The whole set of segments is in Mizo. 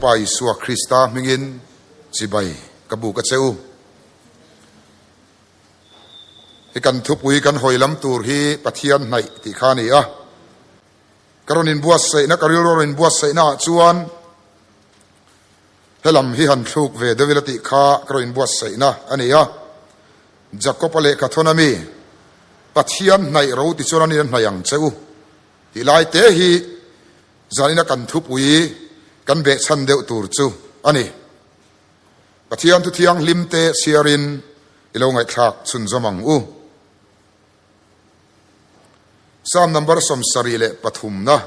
Lalpa Isua Krista hmingin chibai ka buk a che u. Hi kan thupui kan hawi lam tur hi Pathian hnaih tih kha a ni a. Ka rawn inbuatsaihna, ka rilru a rawn inbuatsaihna ah chuan helam hi han thluk ve deuh ila tih kha ka rawn inbuatsaihna a ni a. Jakob-a lehkha thawn ami, Pathian hnaih ro ti chuan a nin a hnaih ang che u tih lai te hi zanina kan thupui kan behchhan deuh tur chu a ni. Pathian thu thianghlim te chhiarin i lo ngaihthlak chhunzawm ang u. Psalm number 73 na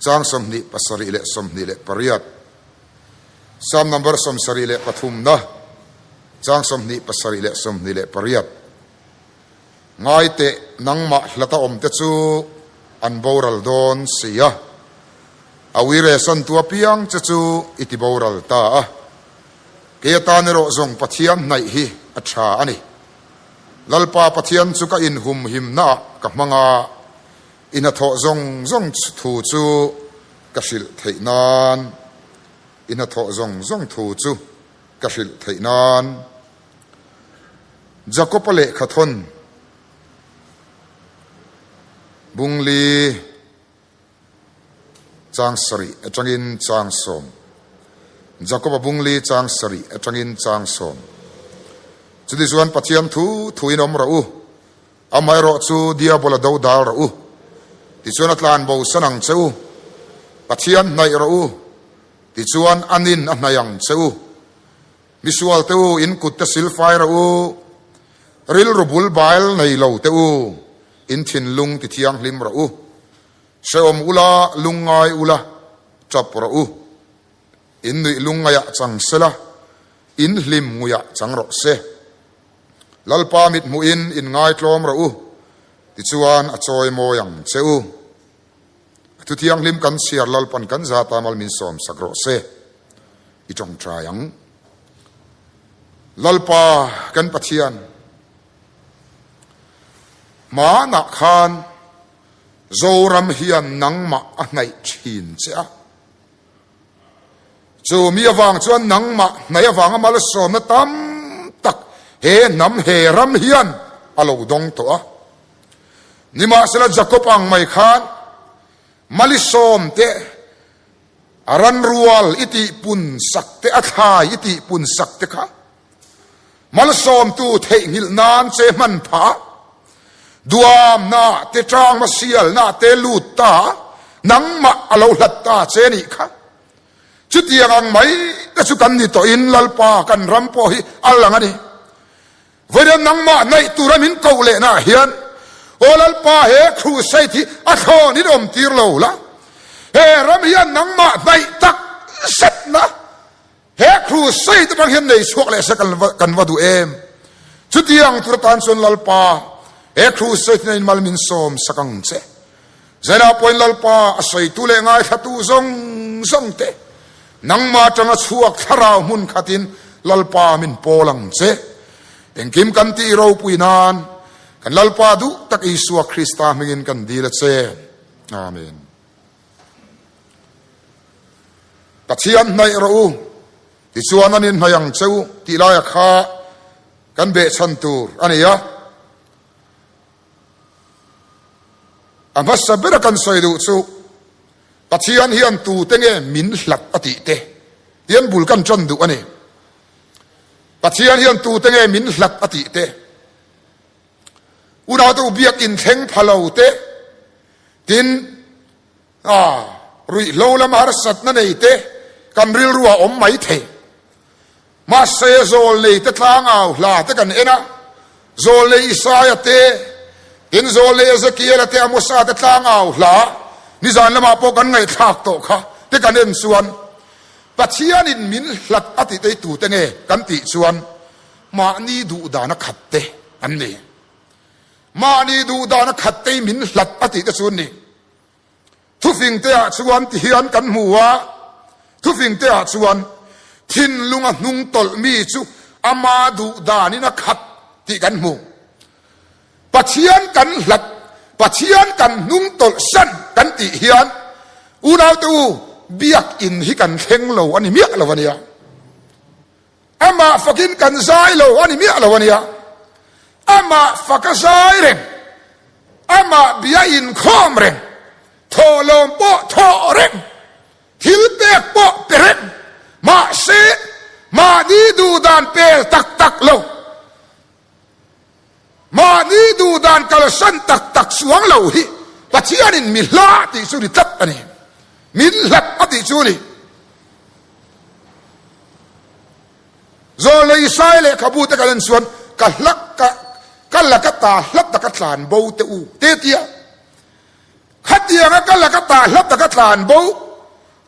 chang 27 leh 28. Psalm number 73 na chang 27 leh 28. Ngai teh nangmah hlata awm te chu an boral dawn si a, a uire san tu apiang che chu i ti boral ta a. Kei atan erawh zawng Pathian hnaih hi a tha a ni. Lalpa Pathian chu ka inhumhimnaah ka hmang a, i hnathawh zawng zawng thu chu ka hrilh theih nan, i hnathawh zawng zawng thu chu ka hrilh theih nan. Jakob-a lehkhathawn Bungli. Chang sarih atangin chang sawm. Jakoba bungli chang sarih atangin chang sawm. Chuti chuan Pathian thu thuin awm rawh u, amaherawh chu Diabola do dal rawh u. Tichuan a tlan bo san ang che u. Pathian hnaih rawh u, tichuan a nin a hnaih ang che u. Misual te u, in kut te silfai rawh u, rilru bul bail nei lo te u, In thinlung ti thianghlim rawh u. Hrehawm ula, lungngai ula, tap rawh u. In nuih lungngaiah chang sela, in hlim nguiah chang rawh se. Lalpa mithmuhin in ngaitlawm rawh u, tichuan a chawi mawi ang che u. A thu thianghlim kan chhiar Lalpan kan zata mal min sawm sak rawh se. I tawngtai ang. Lalpa kan Pathian. Hmanah khan Zoram hian nangmah a hnaih thin che a. Chu mi avang chuan nangmah hnaih avanga malsawmna tam tak he hnam he ram hian a lo dawng tawh a. Nimahsela Jakob ang mai khan malisawm te a ranrual i tihpun sak te a thlai i tihpun sak te kha Malsawmtu theihnghilh nan che hman phah, duamna te tangma sialna te lut ta, nangmah a lo hlat ta che nih kha. Chutiang ang mai te chu kan ni tawhin Lalpa kan ram pawh hi a lang a ni. Vawiin nangmah naih tura min koh lehnaah hian Aw Lalpa he crusade hi a thlawn in awm tir lo la, he ram hian nangmah hnaih tak zetna He crusade atang hian nei chhuak leh se kan va duh em? Chutiang tur atan chuan Lalpa, he crusade hian in mal min sawm sak ang che. Zaina pawhin Lalpa a sawitu leh ngaithlatu zawng zawng te, nangmah atanga chhuak thlarau hmun khatin Lalpa min pawl ang che. Engkim kan tih ropui nan kan Lalpa duh tak Isua Krista hmingin kan dil a che. Amen. Pathian hnaih rawh u, tichuan an inhnaih ang che u tih laia kha kan behchhan tur a ni a. A hmasa bera kan sawi duh chu Pathian hian tute nge min hlat a tih te hian bul kan ṭan duh a ni. Pathian hian tute nge min hlat a tih te, unaute u biakin thleng pha lo te, Tin, a ruihhlo lama harsatna nei te kan rilru a awm mai thei. Mahse, zawlnei te tlangau hla te kan en a, zawlnei Isaia te, tin zawlnei Ezekiela te, Amosa te tlangau hla nizan lamah pawh kan ngaihthlak tawh kha te kan en chuan Pathianin min hlat a tih te hi tute nge kan tih chuan mahni duhdana khat te an ni. Mahni duh dana khat tei min hlat a tih te chu ni. Thufing te ah chuan ti hian kan hmu a, thufing te ah chuan thinlunga hnung tawlh mi chu ama duh danin a khat tih kan hmu. Pathian kan hlat, Pathian kan hnung tawlh san kan tih hian unaute u. Biak in hi kan thleng lo a ni miah lo a nia. Amah fakin kan zai lo a ni miah lo a nia. Amah faka zai reng, amah bia inkhawm reng, thawhlawm pawh thawh reng, thil pek pawh pe reng, mahse mahni duhdan pel tak tak lo, Mahni duhdan kalsan tak tak chuang lo hi Pathianin mi hla tih chu ni tlat a ni. Min hlat a tih chu ni. Zawlnei Isaiah lehkhabu te kan en chuan ka hla ka ka laka ta hla taka tlan bo te u te tia. Khatianga ka laka ta hla taka tlan bo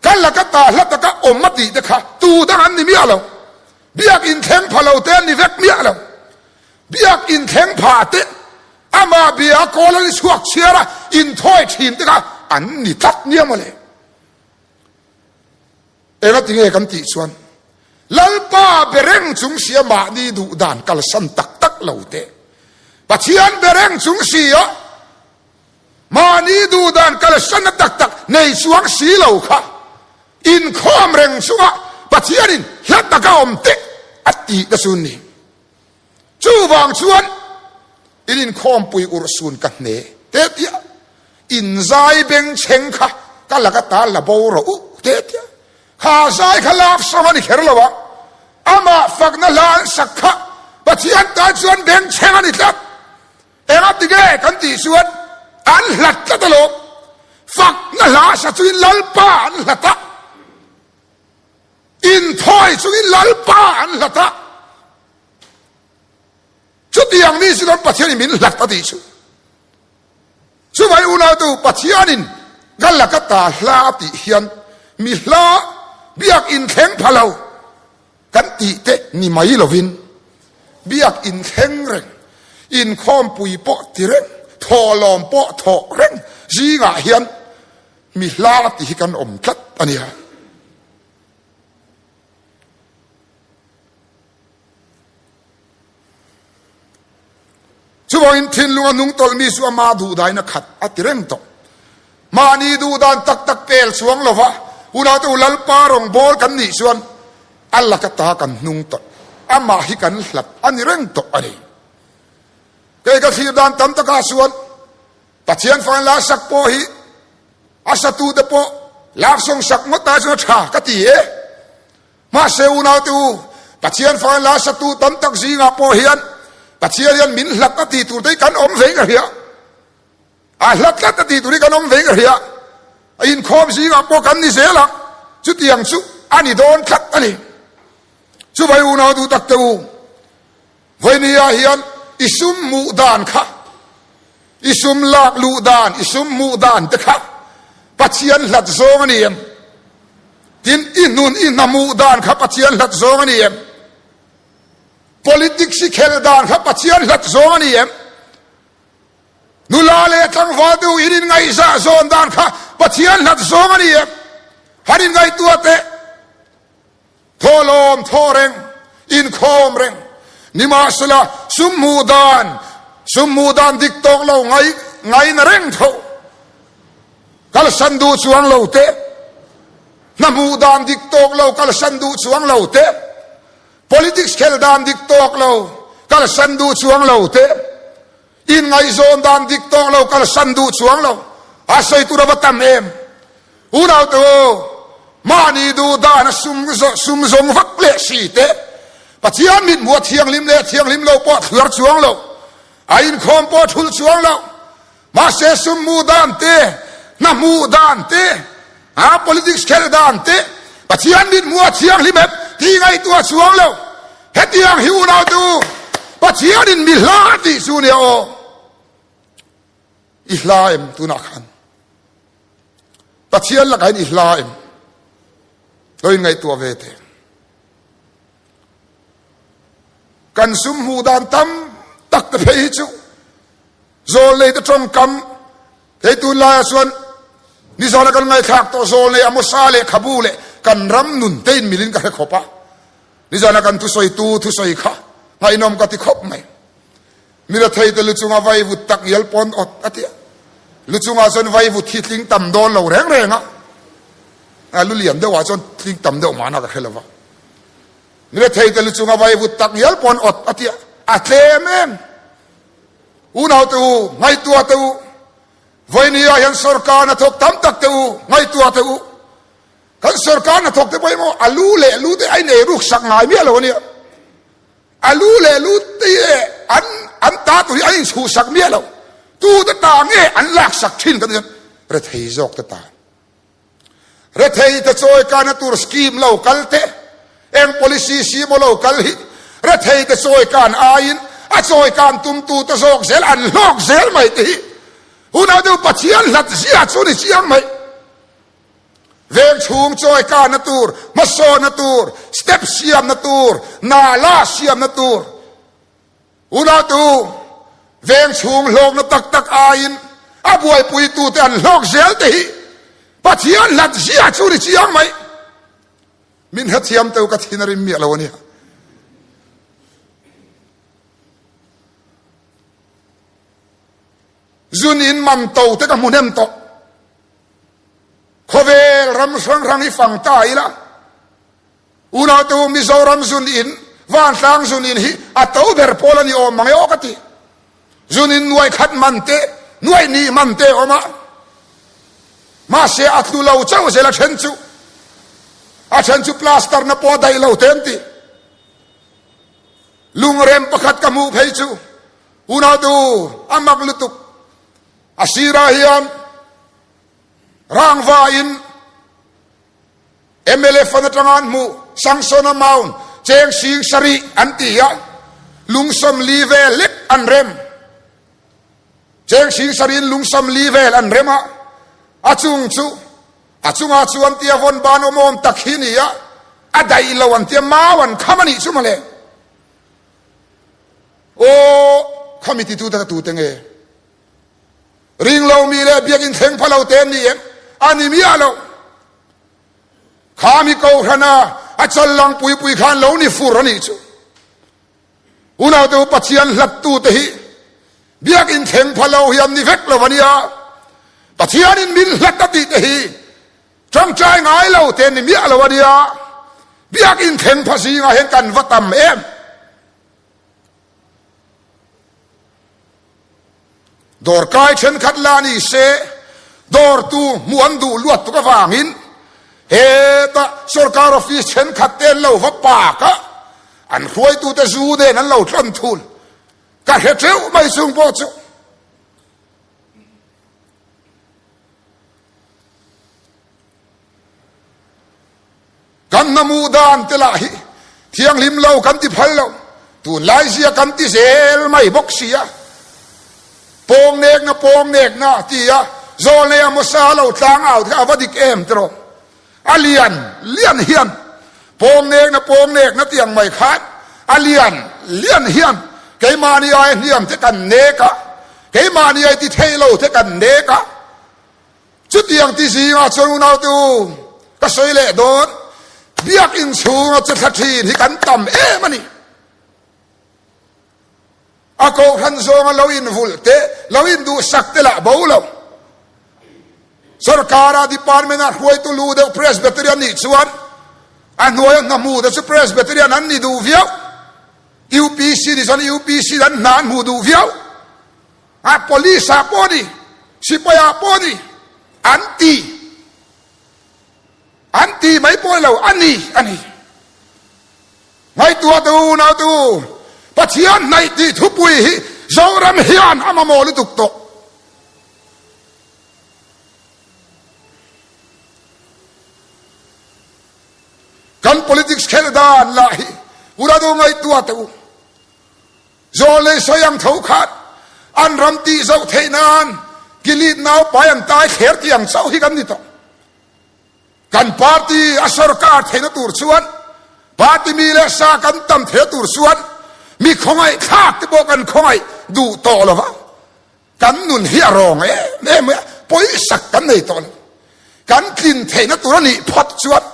ka laka ta hla taka awm a tih te kha tu dang an ni miah lo. Biak inthleng pha lo te an ni vek miah lo. Biak inthleng pha te amah bia kawl an i chhuak chhiar a, inthawi thin te kha an ni tlat nia mawle. Enga tinge kan tih chuan Lalpa be reng chung sia mahni duh dan kalsan tak tak lo te, Pathian be reng chung sia mahni duh dan kalsan na tak tak nei chuang si lo kha inkhawm reng chunga Pathianin hla taka awm teh a tih te chu ni. Chuvang chuan in inkhawmpui urhsun ka hne te tia in zai beng chheng kha ka laka ta la bo rawh u te tia kha zai kha lak sawm a ni kher lo a, amah fakna hla an sak kha Pathian tan chuan beng chheng a ni tlat. Enga tige kan tih chuan an hlat tlat alawm. Fakna hla sa chuin Lalpa an hlat a. Inthawi chungin Lalpa an hlat a, chutiang mi chu kan Pathianin min hlat a tih chu. Chuvai unautu Pathianin ka laka ta hla a tih hian mi hla biak inthleng pha lo kan tih te ni mai lovin biak inthleng reng, inkhawmpui pawh ti reng, thawhlawm pawh thawh reng zingah hian Mi hla tih hi kan awm tlat a nia. Chuvangin thinlunga nung tawlh mi chu ama duhdain a khat a ti reng tawh. Mahni duhdan tak tak pel chuang lova unaute u Lalpa rawngbâwl kan nih chuan a laka ta kan hnung tawh. Amah hi kan hlat a ni reng tawh a ni. Kei ka thlir dan tam takah chuan Pathian fan la sak pawh hi a satute pawh lak sawng sak ngawt ah chuan a tha ka ti e. Mahse unaute u, Pathian fan la satu tam tak zingah pawh hian Pathian hian min hlat a ti tur te hi kan awm vei ka hria. A hlat tlat a ti tur hi kan awm vei ka hria. A inkhawm zingah pawh kan ni zel a, chutiang chu a ni dawn tlat a ni. Chuvai unau duh tak te u, Vawinia hian i sum hmuh dan kha, i sum lak luh dan, i sum hmuh dan te kha Pathian hlat zawng a ni em? Tin, i hnun i hna hmuh dan kha Pathian hlat zawng a ni em? Politics i khel dan kha Pathian hlat zawng a ni em? Nula leh tlangval deuh in inngaihzah zawn dan kha Pathian hlat zawng a ni em? Han inngaihtuah teh. Thawhlawm thaw reng, inkhawm reng. Nimahsela, sum hmuh dan, sum hmuh dan dik tawk lo ngai ngaina reng tho. Kalsan duh chuang lo te, hna hmuh dan dik tawk lo kalsan duh chuang lo te, politics khel dan dik tawk lo kalsan duh chuang lo te, inngaihzawn dan dik tawk lo kalsan duh chuang lo. A sawi tur a va tam em? Unaute aw, mahni duh dan a sum sum zawng vak leh si te, Pathian mithmuh a thianghlim leh thianghlim lo pawh a thluar chuang lo, a inkhawm pawh a thulh chuang lo. Mahse sum hmuh dan te, hna hmuh dan te, a politics khelh dan te, Pathian mithmuh a thianghlim em tih ngaihtuah chuang lo. Hetiang hi unaute u, Pathianin mi hla tih chu nia aw. I hla em tunah khan? Pathian lakah hian i hla em? Lo in ngaihtuah ve teh. Kan sum hmuh dan tam tak te phei hi chu zawl nei te tawngkam hei tun laiah chuan nizana kan ngaihthlak tawh zawl nei Amosa leh Khabu leh kan ram nun te in milin ka hre khawp a. Nizana kan thusawi tu thusawi kha ngaihnawm ka ti khawp mai. Mi rethei te lu chunga vai vut tak ngial pawn awt a ti a. Lu chungah chuan vai vut hi tling tam dawn lo reng reng a. A lu lian deuhah chuan tling tam deuh mahna ka hre lo va. Mi rethei te lu chunga vaivut tak ngial pawh an awt a tia a tlem em. Unau te u, ngaihtuah te u, vawinia hian sorkar hnathawk tam tak te u, ngaihtuah te u. Kan sorkar hnathawk te pawh hi maw a lu leh lu te a inei ruk sak ngai miah lo a nia. A lu leh lu te hi e an an ta tur hi an inchhuh sak miah lo. Tu te ta nge an lak sak thin kan ti chuan rethei zawk te ta. Rethei te chawi kana tur scheme lo kal te, eng policy simaw lo kal hi rethei te chawi kan aiin a chawi kan tum tu te zawk zel an hlawk zel mai te hi hunah deuh Pathian hlat zia chu ni chiang mai. Veng chhung chawi kana tur, hmasawna tur, step siamna tur, nala siamna tur. Unautu, veng chhung hlawkna tak tak aiin a buaipuitute an hlawk zel te hi Pathian hlat zia chu ni chiang mai. Min hrethiam teu ka thin a rim miah lo a nia. Zun in man to te ka hmu hnem tawh. Khawvel ram hrang hrang hi fang ta ila. Unautu Mizoram zun in, Vantlang zun in hi a to ber pawl a ni awm mang e aw ka ti. Zun in nuai khat man te, nuai hnih man te a awm a. Mahse a tlu lo chauh zel a then chu. A then chu plaster na pawh a daih lo te an ti. Lungrem pakhat ka hmuh phei chu unautu a mak lutuk. A sirah hian rangva in Mla fund atanga an hmuh Sangsona Mount cheng sing sarih an ti a, lungsawm li vel lek an rem. Cheng sing sarihin lungsawm li vel an rem a, a chung chu a chungah chuan tia vawn ban awm awm tak hi ni a, a daih lo an tia mau an kham a nih chu mawle. Aw, khami titute kha tute nge? Ringlo mi leh biakinn thleng pha lo te an ni em? A ni miah lo. Kha mi kohhrana a challang pui pui khan lo ni fur a nih chu. Unaute u Pathian hlattu te hi biakinn thleng pha lo hi an ni vek lo a nia. Pathianin min hlat a tih te hi tangtai ngai lo te an ni miah lo a nia. Biakinn thleng pha zingah hian kan va tam em? Dawrkai thenkhat la ni se, dawrtu hmuh an duh luat tuk avangin hetah sorkar office thenkhat te an lo va pak a, an hruaitute zu nen an lo tlawn thul. Ka hre teuh mai chung pawh chu. Kan hnamuh dan te lah hi thianghlim lo kan ti phal lo, tunlai zia kan ti zel mai bawk si a. Pawng nekna pawng nekna a ti a, Zawlnei a Mosa lo tlang au te kha a va dik em tiraw? A lian lian hian pawng nekna pawng nekna tiang mai khan a lian lian hian keimahni ai hniam te kan nek a, keimahni ai ti thei lo te kan nek a. Chutiang ti zingah chuan unaute u, ka sawi leh dawn, biakinn chhunga che thla thin hi kan tam em a ni. A kohhran zawnga lo invulh te, lo induhsak te lah bo lo. Sorkara department-a hruaitu lu deuh Presbyterian nih chuan a hnuaia hna hmu te chu Presbyterian an ni duh viau. UPC nih chuan UPC an hna an hmu duh viau. A police ah pawh ni, sipai ah pawh ni, an ti, an ti mai pawh lo, a ni, a ni. Ngaihtuah tu, unau tu, Pathian hnaih tih thupui hi Zoram hian a mamawh lutuk tawh. Kan politics khelh dan lah hi unau ngaihtuah teh u. Zawl leh sawi ang tho khat an ram tih zoh theih nan kilit naupai an tai thler tih ang chauh hi kan ni tawh. Kan party a sorkar theihna tur chuan party mi leh sa kan tam theihna tur chuan mi khawngaih thlak te pawh kan khawngaih duh tawh lo va. Kan nun hi a rawng em em mai a, pawisak kan nei tawh lo. Kan tlin theihna tur a nih phawt chuan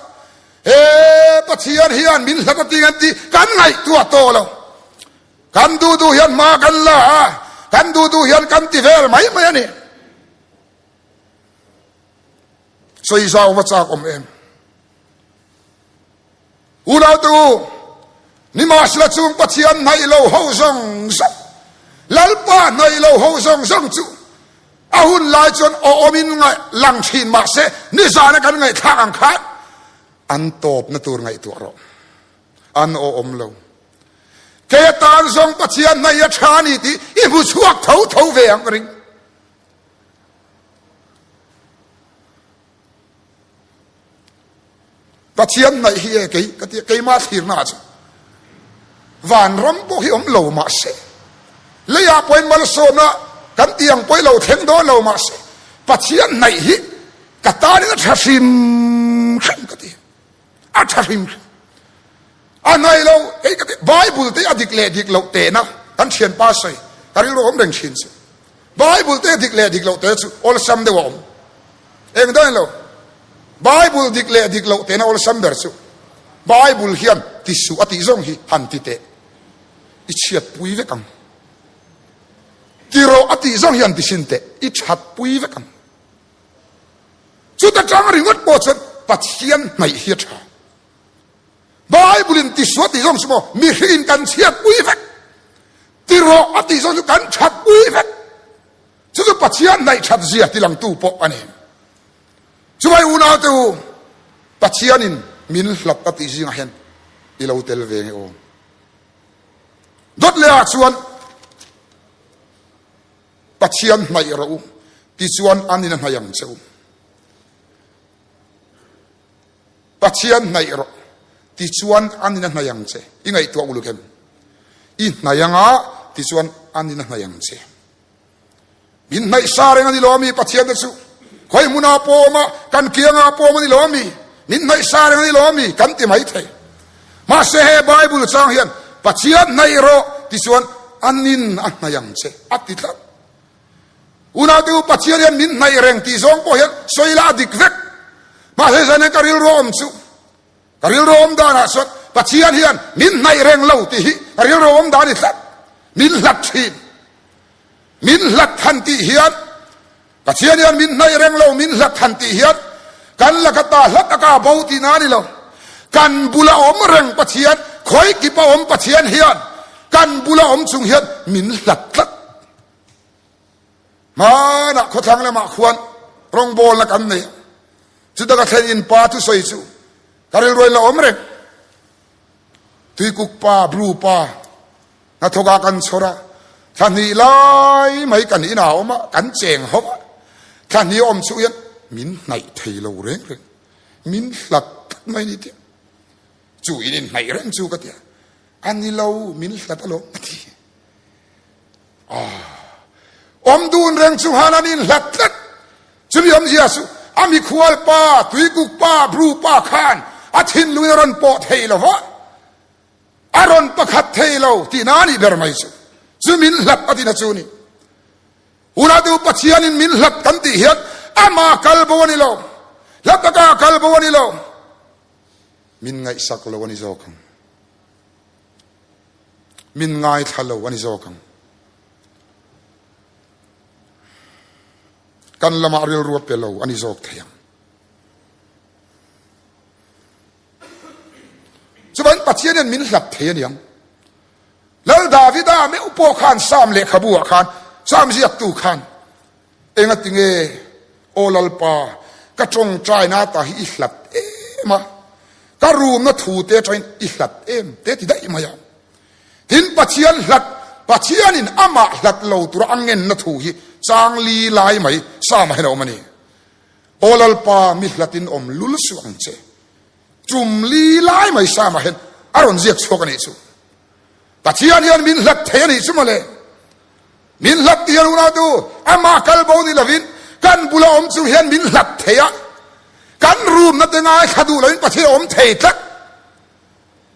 he Pathian hian min hlat a ting an tih kan ngaihtuah tawh lo. Kan duh duh hian hma kan la a, kan duh duh hian kan ti vel mai mai a ni. Sawi zau va chak awm em? Unaute u, nimahsela chung Pathian hnaih lo ho zawng zawng, Lalpa hnaih lo ho zawng zawng chu a hun lai chuan awmin lang thin mahse nizana kan ngaihthlak ang khan an tawpna tur ngaihtuah rawh. An awm lo. Kei atan zawng Pathian hnaih a tha a ni tih i hmu chhuak tho tho ve ang ka ring. Pathian hnaih hi e kei ka tia keimah thlirna ah chuan vanram pawh hi awm lo mahse leiah pawhin malsawmna kan tih ang pawhin lo thleng dawn lo mahse Pathian hnaih hi ka tanin a tha hrim hrim ka ti a tha hrim hrim a hnaih lo kei ka ti Bible te a dik leh dik loh tehna kan thianpa sawi ka rilru awm reng thin chu Bible te dik leh dik loh te chu awlsam deuh a awm. Eng dawn lo. Bible dik leh dik loh tena awlsam ber chu Bible hian ti suh a tih zawng hi han ti teh. I chhiat pui vek ang. Ti rawh a tih zawng hi han ti sin teh. I that pui vek ang. Chuta tang ringawt pawh chuan Pathian hnaih hi a tha. Bible in ti suah tih zawng chu maw mihring in kan chhiat pui vek. Ti rawh a tih zawng chu kan that pui vek. Chu chu Pathian hnaih that zia ti langtu pawh a ni. Chuvai unau te u, Pathian in min hlat a tih zingah hian i lo tel ve nge aw. Dawt leh ah chuan Pathian hnaih rawh u tichuan an in a hnaih ang che u. Pathian hnaih rawh tichuan an in a hnaih ang che. I ngaihtuah uluk em? I hnaih anga tichuan an in a hnaih ang che. Min hnaih sa reng a ni lo ami Pathian te chu? Khawi hmunah pawh awm a, kan kiangah pawh awm a ni lo ami? Min hnaih sa reng a ni lo ami? Kan ti mai thei. Mahse he Bible chang hian Pathian hnaih rawh tichuan an in a hnaih ang che a ti tlat. Unaute u, Pathian hian min hnaih reng tih zawng pawh hian sawi la a dik vek. Mahse zan hian ka rilru awm chu, ka rilru awm danah chuan Pathian hian min hnaih reng lo tih hi ka rilru awm dan i hlat, min hlat thin. Min hlat than tih hian Pathian hian min hnaih reng lo, min hlat than tih hian kan laka ta hlat taka bo tihna a ni lo. Kan bula awm reng Pathian, khawi kipa awm Pathian hian kan bula awm chung hian min hlat tlat. Hmanah khawthlang lamah khuan rawngbawlna kan nei a, chuta ka thlen in pa thusawi chu ka rilruain la awm reng. Tuikuk pa, Bru pa, hnathawkah kan chhawr a, thla hnih lai mai kan inah a awm a, kan cheng ho a, thla hnih a awm chu hian min hnaih thei lo reng reng, min hlat tlat mai ni tia. Chu in inhnaih reng chu ka tia, a ni lo, min hlat alawm a ti. Awm dun reng chu han an inhlat tlat. Chumi awmzia chu a mikhual pa, tuikuk pa, bru pa khan a thinlungin a rawn pawh thei lo va, a rawn pakhat thei lo tihna a nih ber mai chu. Chu min hlat a tihna chu a ni. Unau tu Pathianin min hlat kan tih hian ama kal bo a ni lo, hla taka kal bo a ni lo, min ngaihsak lo a ni zawk ang. Min ngaithla lo a ni zawk ang. Kan lamah rilru a pe lo a ni zawk thei ang. Chuan Pathian hian min hlat thei a niang. Lal Davida meuh pawh khan Sam lehkhabu ah khan Sam ziaktu khan engati nge Aw Lalpa ka tawngtaina ta hi i hlat em a, ka rumna thu te atangin i hlat em te ti daih mai a. Tin Pathian hlat, Pathianin amah hlat lo tura a ngenna thu hi chang li lai mai Sam ah hian a awm a ni. Aw Lalpa mi hlatin awm lul suh ang che. Tum li lai mai Sam ah hian a rawn ziak chhuak a nih chu. Pathian hian min hlat thei a nih chu mawle. Min hlat ti hian unau tu amah kal bo ni lovin kan bula awm chung hian min hlat thei a. Kan rumna te ngaithla duh lovin Pathian a awm thei tlat.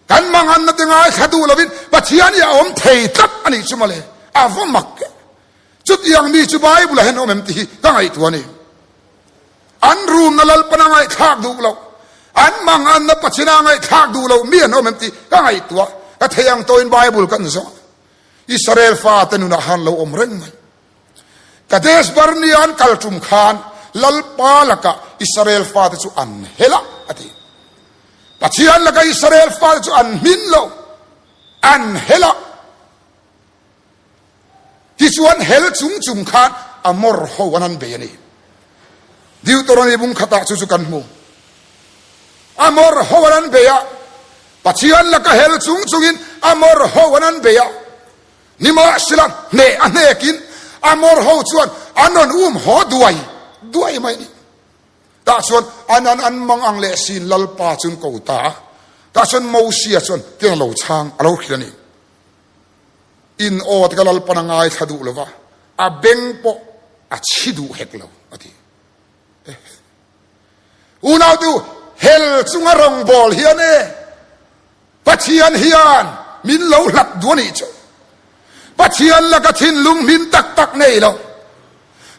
Kan manganna te ngaithla duh lovin Pathian hi a awm thei tlat a nih chu mawle. A va mak e. Chutiang mi chu Bible ah hian awm em tih hi ka ngaihtuah a ni. An rumna Lalpana ngaihthlak duh loh, an manganna Pathiana ngaihthlak duh loh mi an awm em tih ka ngaihtuah. Ka theih ang tawhin Bible kan zawh a. Israel fate nunah han lo awm reng mai. Kadesh Barnea an kal tum khan Lalpa lakah Israel fate chu an hel a, a ti. Pathian laka Israel fate chu an hmin lo, an hel a. Tichuan hel chung chung khan Amor ho an an bei a ni. Deuteronomy bung khatah chu chu kan hmu. Amor ho an an bei a, Pathian laka hel chung chungin Amor ho an an bei a. Nimahsela hneh a hnekin Amor ho chuan an rawn um haw duai duai mai a ni. Tah chuan an an an mang ang leh sin Lalpa chu an ko ta a. Tah chuan Mosia chuan tiang a lo chhang a lo hrilh a ni. In aw te ka Lalpan a ngaithla duh lo va, a beng pawh a chhi duh hek lo, a ti. Unautu, hel chunga rawngbâwl hian e, Pathian hian min lo hlat duh a nih chu. Pathian laka thinlung hmin tak tak nei lo,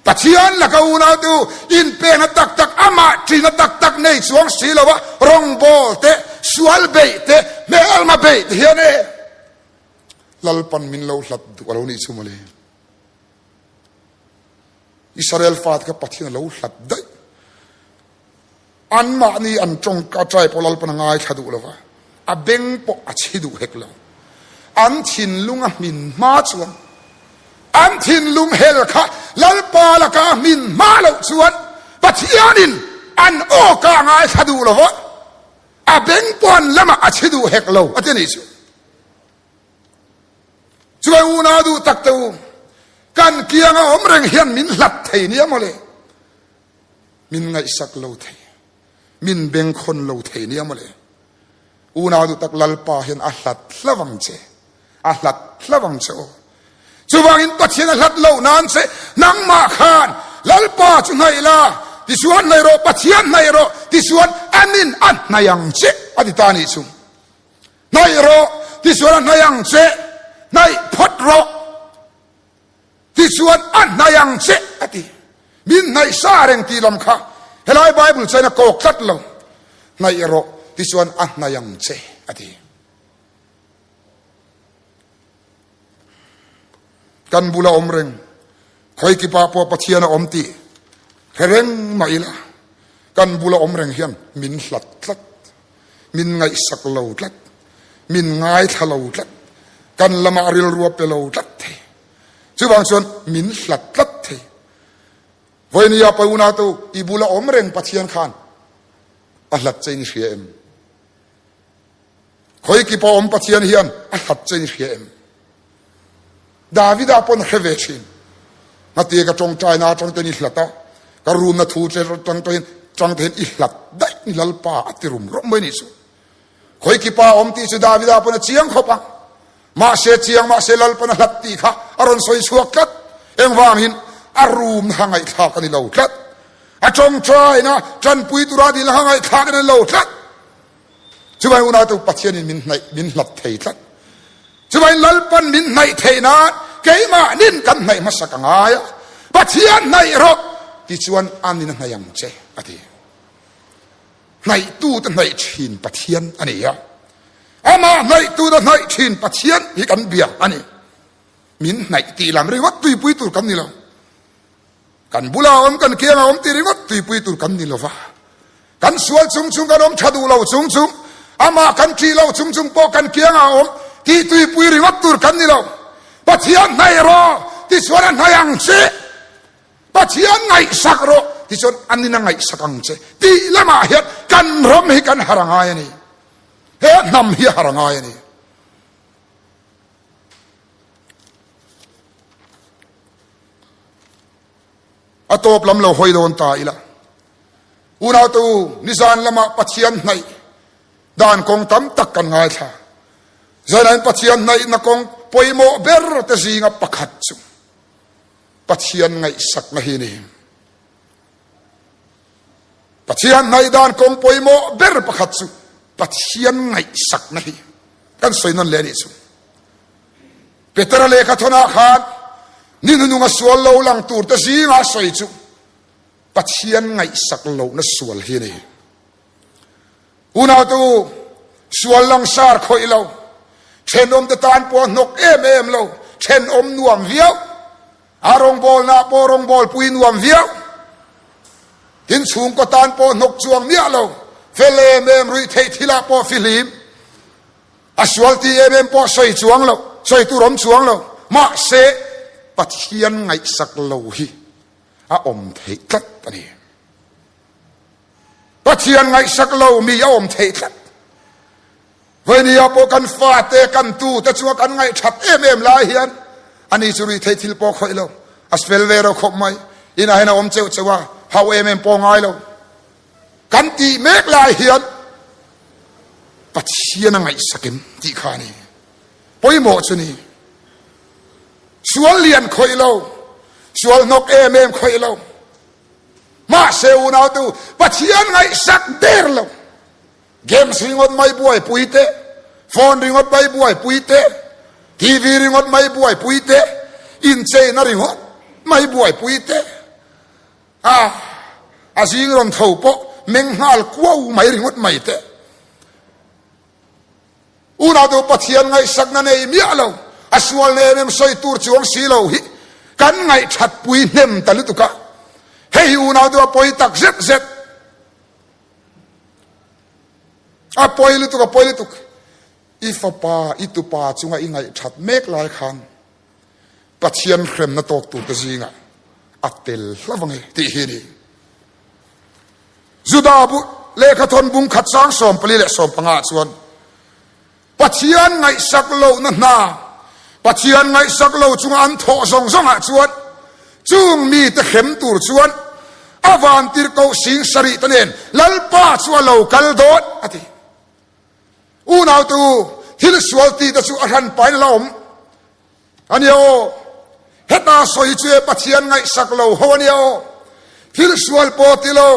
Pathian laka unautu inpekna tak tak, amah ṭina tak tak nei chuang si lo a, rawngbâwl te, sual beih te, hmelma beih te hian e, Lalpan min lo hlat duh a lo nih chu mawle. Israel fate kha Pathian a lo hlat daih. Anmahni an tawngka ṭai pawh Lalpan a ngaithla duh lo va, a beng pawh a chhi duh hek lo. An thinlung a hmin hma chuan, an thinlung hel kha Lalpa laka a hmin hma loh chuan Pathianin an awka a ngaithla duh lo va, a beng pawh an lamah a chhi duh hek lo a ti a nih chu. Chuai unau duh tak te u, kan kianga awm reng hian min hlat thei nia mawle. Min ngaihsak lo thei, min bengkhawn lo thei nia mawle. Unau duh tak Lalpa hian a hlat hlavang che, a hlat hlavang che aw. Chuvangin Pathian a hlat loh nan che nangmah khan Lalpa chu hnaih la, tichuan hnaih rawh, Pathian hnaih rawh, tichuan anin a hnaih ang che a ti ta a nih chu. Hnaih rawh, tichuan a hnaih ang che, hnaih phawt rawh, tichuan a hnaih ang che a ti. Min hnaih sa reng tih lam kha helai Bible chuan a kawk tlat lo. Hnaih rawh, tichuan a hnaih ang che a ti. Kan bula awm reng, khawi kipa pawh Pathian a awm tih hre reng mah ila, kan bula awm reng hian min hlat tlat, min ngaihsak lo tlat, min ngaithla lo tlat, kan lamah rilru a pe lo tlat thei. Chuvang chuan min hlat tlat thei. Vawinia pa unau i bula awm reng Pathian khan a hlat che in i hria em? Khawi kipa awm Pathian hian a hlat che in i hria em? Davida pawn a hre ve thin. Ngatia ka tawngtaina atang ten i hlat a, ka rumna thu che atang ten tang ten i hlat daih ni Lalpa a ti rum rum mai nih chu. Khawi kipa awm tih chu Davida pawn a chiang khawp ang. Mahse chiang mahse Lalpan a hlat tih kha a rawn sawi chhuak tlat. Engvangin a rumna kha ngaihthlak a ni lo tlat. A tawngtaina tanpui tura dilna kha ngaihthlak a ni lo tlat. Chuvai unau Pathianin min hnaih min hlat thei tlat. Chuvai Lalpan min hnaih theih nan keimahnin kan hnaih hmasak a ngai a. Pathian hnaih rawh tichuan anin a hnaih ang che a ti. Hnaihtute hnaih thin Pathian a ni a. Amah hnaihtute hnaih thin Pathian hi kan bia a ni. Min hnaih tih lam ringawt tuipui tur kan ni lo. Kan bula awm, kan kianga awm tih ringawt tuipui tur kan ni lo va. Kan sual chung chung, kan awm tha duh lo chung chung, amah kan ṭih lo chung chung pawh kan kianga awm tih tuipui ringawt tur kan ni lo. Pathian hnaih rawh tichuan a hnaih ang che. Pathian ngaihsak rawh tichuan an in a ngaihsak ang che tih lamah hian kan ram hi kan har a ngai a ni. He hnam hi a har a ngai a ni. A tawp lam lo hawi dawn ta ila. Unau te u, nizan lamah Pathian hnaih dan kawng tam tak kan ngaithla. Zainain Pathian hnaihna kawng pawimawh ber te zinga pakhat chu Pathian ngaihsakna hi ni. Pathian hnaih dan kawng pawimawh ber pakhat chu Pathian ngaihsakna hi kan sawi nawn leh a nih chu. Petera lehkha thawnah khan ni hnununga sual lo lang tur te zinga sawi chu Pathian ngaihsak lohna sual hi a ni. Unautu, sual langsar khawih lo, thenawmte tan pawh a hnawk em em lo, thenawm nuam viau, a rawngbawlnaah pawh rawngbawlpui nuam viau, tin chhungkaw tan pawh hnawk chuang miah lo. Fel em em ruih theih thilah pawh fihlim. A sual ti em em pawh sawi chuang lo, sawi tur awm chuang lo. Mahse, Pathian ngaihsak lo hi a awm theih tlat a ni. Pathian ngaihsak lo mi a awm theih tlat. Vawinia pawh kan fate, kan tute chunga kan ngaihthat em em lai hian ani chu ruihtheih thil pawh khawih lo. A fel ve ro khawp mai. Inah hian a awm cheuh cheuh a, hau em em pawh ngai lo. Kan tih mek lai hian Pathian a ngaihsak em tih kha a ni. Pawimawh chu ni. Sual lian khawih lo, sual hnawk em em khawih lo. Mahse unautu Pathian ngaihsak der lo. Games ringawt mai buaipui te, phone ringawt mai buaipui te, TV ringawt mai buaipui te, incheina ringawt mai buaipui te, a a zing rawn tho pawh meng nghal kuau mai ringawt mai te. Unau Pathian ngaihsakna nei miah lo, a sual na em em sawi tur chuang si lo hi kan ngaihthat pui hnem ta lutuk a. Hei hi unau a pawi tak zet zet. A pawi lutuk, a pawi lutuk. I fapa, i tupa chunga i ngaihthat mek lai khan Pathian hremna tawk tur te zingah a tel hlauh ange tih hi a ni. Juda bu lehkhathawn bung khat sang 44 ah chuan Pathian ngaihsak lohna hna, Pathian ngaihsak lo chunga an thawh zawng zawngah chuan chung mite hrem tur chuan a vantirhkoh 70,000 te nen Lalpa chu a lo kal dawn a ti. Unautu thil sual ti te chu a hran pain a la awm a nia aw. Heta sawi chu e Pathian ngaihsak lo ho a nia aw. Thil sual pawh ti lo.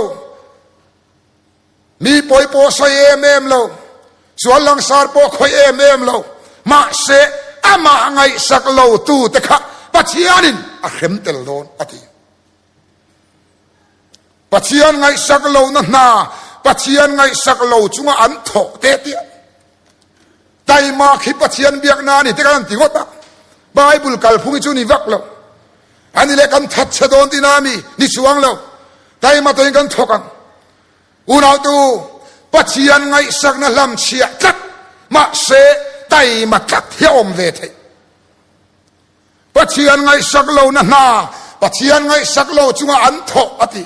Mi pawi pawh sawi em em lo, sual langsar pawh khawih em em lo, mahse amah ngaihsak lo tu te kha Pathianin a hrem tel dawn a ti. Pathian ngaihsak lohna hna, Pathian ngaihsak lo chunga an thawh te tia. Taimak hi Pathian biakna a ni te kan han ti ngawt a, Bible kalphung hi chu ni vak lo. Ani leh kan that chhe dawn tina mi ni chuang lo. Taima tawhin kan thawk ang. Unautu, Pathian ngaihsakna hlam chhiah tlat, mahse taima tlat hi a awm ve theih. Pathian ngaihsak lo na hna, Pathian ngaihsak lo chunga an thawh a ti.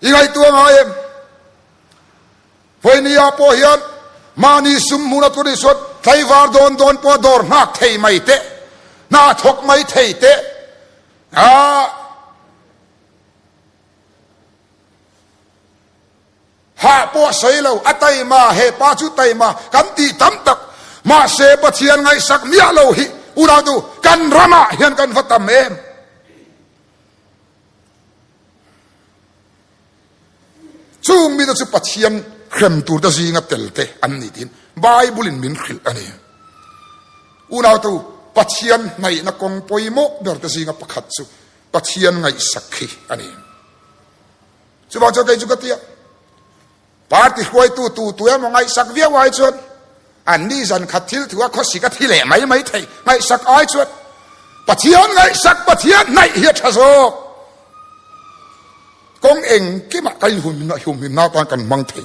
I ngaihtuah ngai em? Vawinia pawh hian mahni sum hmuna tur nih chuan tlaivar dawn dawn pawh dawr nghak thei mai teh, hna thawk mai thei teh, ah, hah pawh sawi lo, a taima, he pa chu taima kan tih tam tak, mahse Pathian ngaihsak miah lo hi unautu kan ramah hian kan va tam em. Chung mite chu Pathian hrem turte zinga telte an ni tiin Bible-in min hrilh a ni. Unautu, Pathian hnaihna kawng pawimawh berte zinga pakhat chu Pathian ngaihsak hi a ni. Chuvang chuan kei chu ka ti a, party hruaitu tu tu emaw ngaihsak viau ai chuan anni zan khat thil thu a khawsik a thi leh mai mai thei ngaihsak ai chuan Pathian ngaihsak Pathian hnaih hi a tha zawk. Kawng engkimah kan inhumhimna atan kan hmang thei.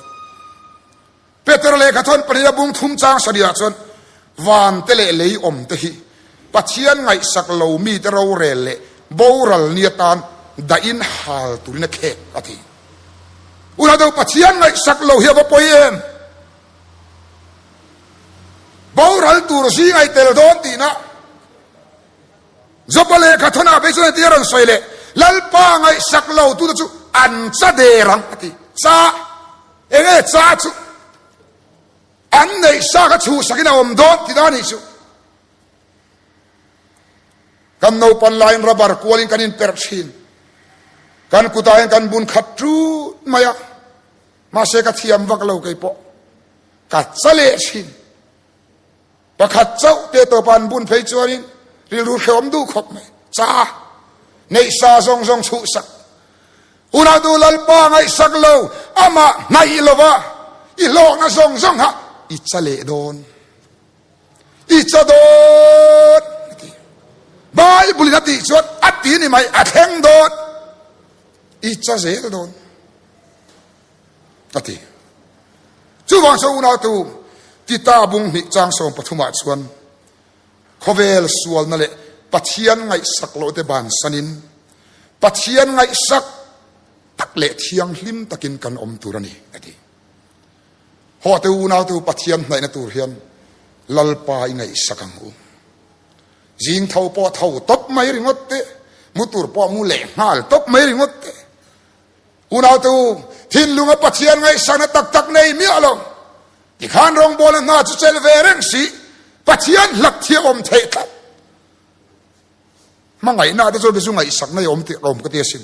Peter lehkha thawn pahnih a bung thum chang sariah chuan vante leh lei awm te hi Pathian ngaihsak lo mite rorel leh boral ni atan dahin hal turin a khek a ti. Unau Pathian ngaihsak lo hi a va pawi em? Boral tur zing ai tel dawn tihna Jopa lehkha thawnah phei chuan heti a rawn sawi leh, Lalpa ngaihsak lo tute chu an cha der ang a ti. Cha, enge cha chu? An neih sa kha chhuhsakin a awm dawn tihna a nih chu. Kan naupan laiin rubber kualin kan inperh thin. Kan kutah hian kan bun khat tut mai a. Mahse ka thiam vak lo kei pawh. Ka cha leh thin. Pakhat chauh te tawpa an bun phei chuanin rilru hrehawm duh khawp mai. Cha neih sa zawng zawng chhuhsak. Unautu Lalpa ngaihsak lo, amah hnaih lova i hlawkna zawng zawng kha i cha leh dawn. I cha dawn a ti. Bible in a tih chuan a ti ni mai, a thleng dawn. I cha zel dawn a ti. Chuvang chuan unautu Tita bung hnih chang 13 ah chuan khawvel sualna leh Pathian ngaihsak loh te bansanin Pathian ngaihsak tak leh thianghlim takin kan awm tur a ni a ti. Haw te unau te u Pathian hnaihna tur hian Lalpa i ngaihsak ang u. Zing tho pawh tho tawp mai ringawt te, mu tur pawh mu leh nghal tawp mai ringawt te. Unau te u, thinlunga Pathian ngaihsakna tak tak nei miah lo. Tikhan rawngbawlna hna chu chel ve reng si, Pathian hlat hi a awm theih tlat. Hmangaihna te chuan bizu ngaihsakna i awm tih awm ka ti asin.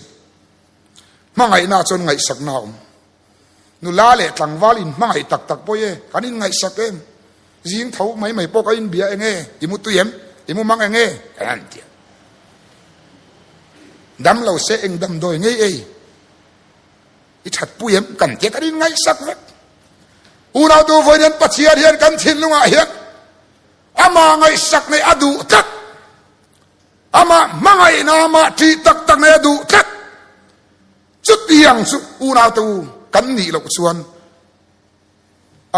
Hmangaihna chuan ngaihsakna a awm. Nula leh tlangval in hmangaih tak tak pawh e, kan in ngaihsak em? Zing tho mai mai pawh ka in bia enge? I mu tui em? I mu mang enge? Kan han ti a. Dam lo se eng damdawi ngei ei? I that pui em? Kan tia kan in ngaihsak vek. Unau tu vawiin hian Pathian hian kan thinlungah hian Amah ngaihsak nei a duh tlat. Amah hmangaihna, amah ṭih tak tak nei a duh tlat. Chutiang chu unaute u kan nih loh chuan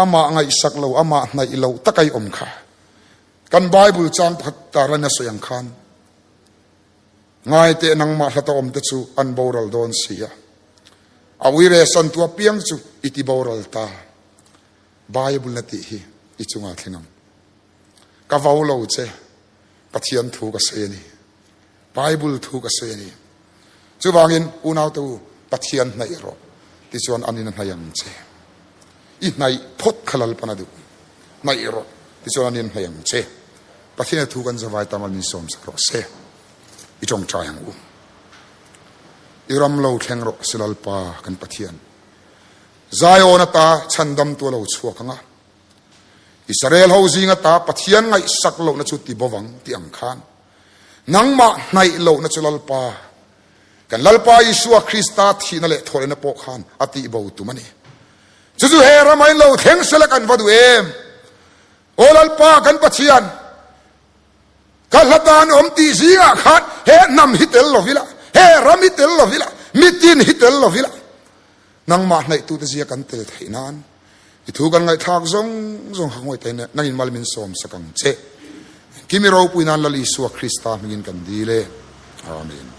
amah ngaihsak lo, amah hnaih lo tak a i awm kha. Kan Bible chang pakhat tarlan a sawi ang khan ngaiteh nangmah hlata awmte chu an boral dawn si a. A uire santu apiang chu i ti boral ta. Bible na tih hi i chungah thleng ang. Ka vo lo che, Pathian thu ka sawi a ni. Bible thu ka sawi a ni. Chuvangin unaute u, Pathian hnaih rawh, tichuan an in a hnaih ang che. I hnaih phawt kha Lalpan a duh. Hnaih rawh, tichuan an in hnaih ang che. Pathian a thu kan zavai tam min sawm sak rawh se. I tawngtai ang u. I ram lo thleng rawh se Lalpa kan Pathian. Zion ata chhandamtu a lo chhuak ang a, Israel ho zing ata Pathian ngaihsak lohna chu ti bawvang tih ang khan, nangmah hnaih lohna chu Lalpa, kan Lalpa Isua Krista thihna leh thawhlehna pawh khan a tihbo tum a ni. Chu chu he rama in lo thleng sela kan va duh em? Aw Lalpa kan Pathian, ka hla dan awm tih zingah khan he hnam hi tel lovila, he ram hi tel lovila, mitin hi tel lovila, Nangmah hnaihtute zia kan tel theih nan i thu kan ngaihthlak zawng zawng hak ngawih tein nangin mal min sawm sak ang che. Kimi ropui nan Lal Isua Krista hmingin kan dil e. Amen.